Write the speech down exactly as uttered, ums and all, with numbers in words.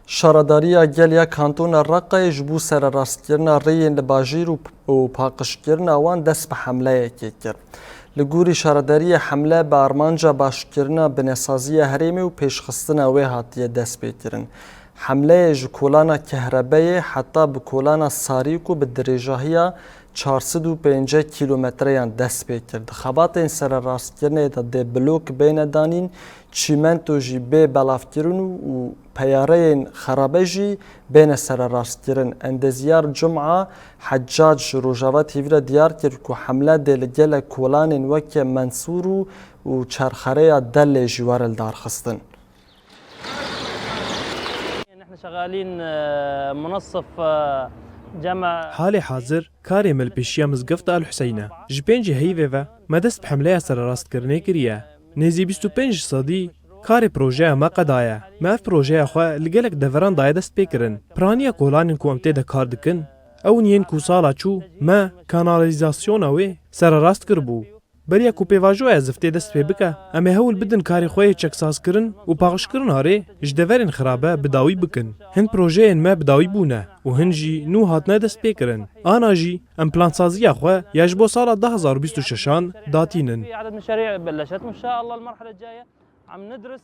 Şaredariya Gel ya Kantona Reqayê ji bo sererastkirina rêyên li bajêr û, û paqijkirina wan dest bi hemleyekê kir. Li gorî şaredariyê hemle bi armanca başkirina binesaziya herêmê û pêşxistina wê hatiye destpêkirin. Hemleyê ji kolana kehrebeyê heta bi kolana sarî ku bi dirêjahiya çar sed û pêncî kîlometreyan dest pê kir. Di xebatên sererastkirinê de dê blok bêne danîn, çîmento jî bê belavkirin û, û peyareyên xerabe jî bêne sererastkirin. Endeziyar Cuma Heccac ji Rojava T V re diyar kir ku hemle dê li gelek kolanên weke Mensûr û, û çerxereya Delê jî were lidarxistin. نحن شغالين، آه، منصف، آه، جمع. Halê hazir karê me li pêşiya Mizgefta El Huseyne. Ji pêncî heyvê ve me dest bi hemleya sererastkirinê kiriye. Nêzî bîst û pênc sedî karê projeya me qedaye. Me ev projeya xwe li gelek deveran daye destpêkirin. Piraniya kolanên ku em tê de kar dikin, ew in yên ku sala çû me kanalîzasyona wê sererast kiribû. Beriya ku pêvajoya ziftê dest pê bike, em ê hewl bidin karê xwe yê çeksazkirin û paqijkirina rê ji deverên xirabe bi dawî bikin. Hin projeyên me bi dawî bûne û hin jî nû hatine destpêkirin. Ana jî em plansaziya xwe ya ji bo sala du hazar û bîst û şeşan datînin. في عدد مشاريع بلشت، وإن شاء الله المرحلة الجاية عم ندرس.